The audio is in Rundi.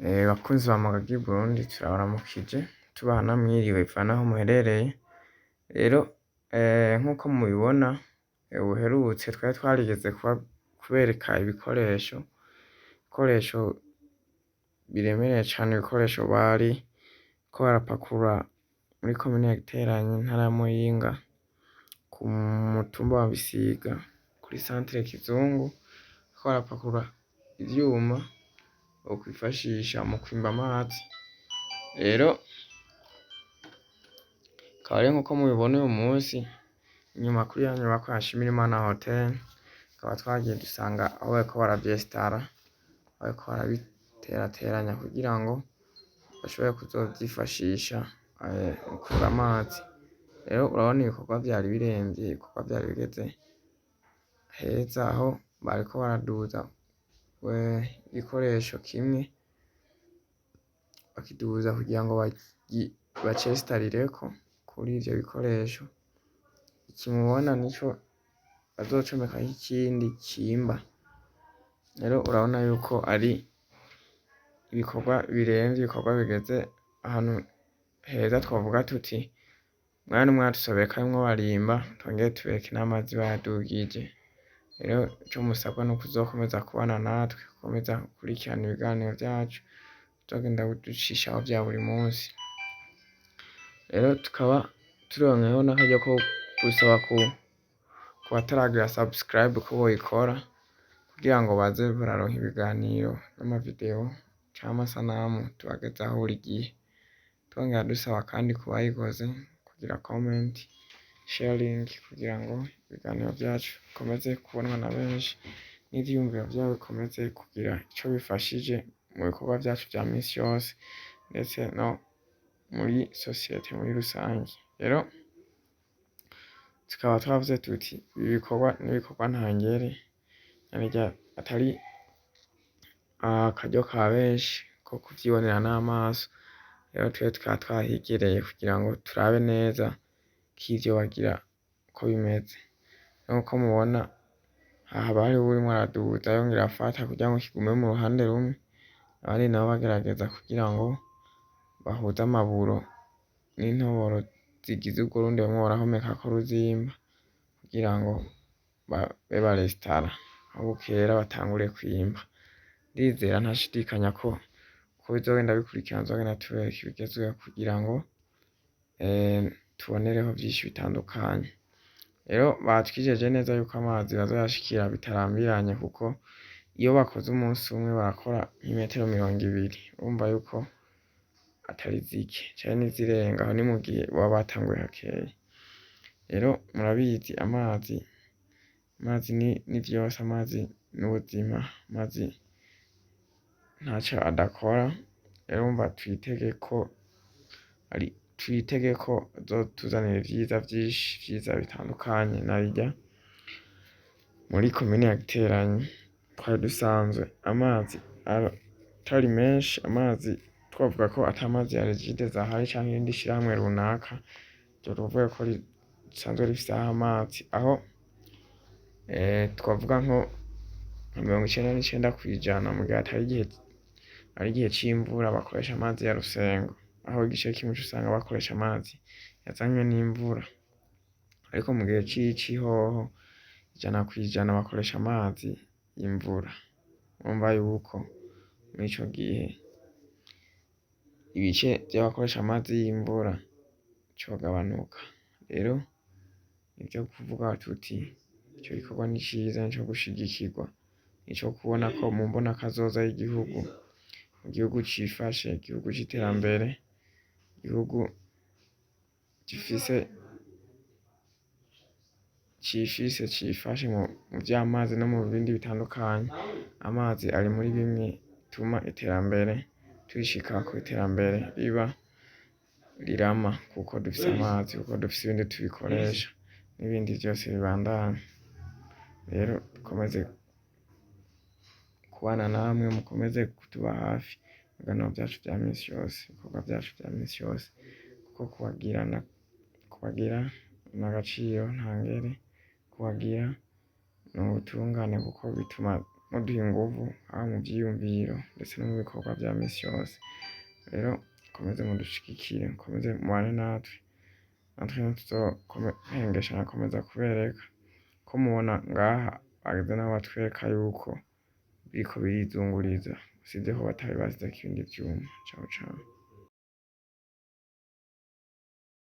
Bakunzi ba Magagi Burundi, turabaramukije, tubaha namwiriwe bivana aho muherereye. Rero nkuko mubibona, ubuherutse twari twarigeze kubereka ibikoresho biremereye cane, ibikoresho bariko barapakurura muri komine ya Giteranyi, intara ya Muyinga, ku mutumba wa Bisiga, kuri centre Kizungu, bariko barapakurura ivyuma bokwifashisha mu kwimba amazi. Rero akaba ari nkuko mubibona uyu munsi, inyuma kuri ya nyubakwa ya Nshimirimana Hotel, tukaba twagiye dusanga aho bariko baravyesitara, bariko barabiterateranya kugira ngo bashobore kuzovyifashisha mu kwimba amazi. Rero urabona ibikorwa vyari biremvye, ibikorwa vyari bigeze heza, aho bariko baraduza igikoresho kimwe bakiduza kugira ngo bacesitarireko kuri ivyo bikoresho. Iki mubona nico bazocomekako ikindi cimba. Rero urabona yuko ari ibikorwa biremvye, ibikorwa bigeze ahantu heza, twovuga tuti umwanya n'umwanya tuzobereka barimwo barimba, twongere tubereke n'amazi bayadugije. Rero ico musabwa nukuzokomeza kubana natwe, gukomeza gukurikirana ibiganiro vyacu tuzogenda ducishaho vya buri munsi. Rero tukaba turonkeyeho n'akaryo ko gusaba ku bataragira subscribe ko boyikora kugira ngo baze bararonka ibiganiro n'amavideo canke amasanamu tubagezaho buri gihe. Twongera dusaba kandi ku bayikoze kugira comment, sharing, kugira ngo ibiganiro vyacu bikomeze kubonwa na benshi, n'ivyiyumviro vyabo bikomeze kugira ico bifashije mu bikorwa vyacu vya misi yose, ndetse no muri sosiyete muri rusange. Rero tukaba twavuze tuti ibi bikorwa n'ibikorwa ntangere, narirya atari akaryo ka benshi ko kuvyibonera n'amaso. Rero twe tukaba twahigereye kugira ngo turabe neza ko ivyo bagira uko bimeze. Nkuko mubona aha haba hariho uwurimwo araduza yongera afata kugira ngo kigume mu ruhande rumwe, abandi nabo bagerageza kugira ngo bahuze amaburo n'intoboro zigize urwo rundi barimwo barahomekako uruzimba, kugira ngo babe barestara aho bukera batangure kwimba. Ndizera ntashidikanya ko uko bizogenda bikurikirana tuzogenda tubereka ibigezweho kugira ngo tubonereho vyinshi bitandukanye. Rero batwijeje neza yuko amazi bazoyashikira bitarambiranye, kuko iyo bakoze umunsi umwe barakora nk'imetero 20, urumva yuko atari zike canke n'izirenga, aho ni mu gihe boba batanguye hakeya. Rero murabizi, amazi ni vyose, amazi n'ubuzima, amazi ntaco adakora. Rero urumva twitege ko azotuzanira ivyiza vyinshi, vyiza bitandukanye, narirya muri komine ya Giteranyi twari dusanzwe amazi atari menshi, amazi twovuga ko ata mazi ya Regideso ahari canke irindi shirahamwe runaka twovuga ko risanzwe rifise amazi, aho twovuga nko 99% mu gihe atari igihe ari igihe c'imvura bakoresha amazi ya Rusengo, aho igice kimwe usanga bakoresha amazi yazanywe n'imvura, ariko mu gihe c'ici hoho 100% bakoresha amazi y'imvura. Urumva yuko muri ico gihe ibice vy'abakoresha amazi y'imvura cogabanuka. Rero nivyo kuvuga tuti ico gikorwa ni ciza, nico gushigikirwa, nico kubona ko mu mbonakazoza y'igihugu, igihugu cifashe, igihugu c'iterambere, igihugu gifise cifise cifashe mu vy'amazi no mu bindi bitandukanye. Amazi ari muri bimwe bituma iterambere turishikako, iterambere riba rirama kuko dufise amazi, kuko dufise ibindi tubikoresha n'ibindi vyose bibandanya. Rero dukomeze kubana namwe, mukomeze kutuba hafi mu biganiro vyacu vya misi yose, ibikorwa vyacu vya misi yose, kuko kubagira n'agaciro ntangere, kubagira n'ubutungane, kuko bituma Muduha inguvu haba mu vyiyumviro ndetse no mu bikorwa vya misi yose. Rero mukomeze mudushigikire, mukomeze mubane natwe, natwe ntituzohengeshanya gukomeza kubereka ko mubona ngaha bageze naho batwereka yuko biriko birizunguriza, usivye ko batari basizeko ibindi vyuma. Ciao ciao.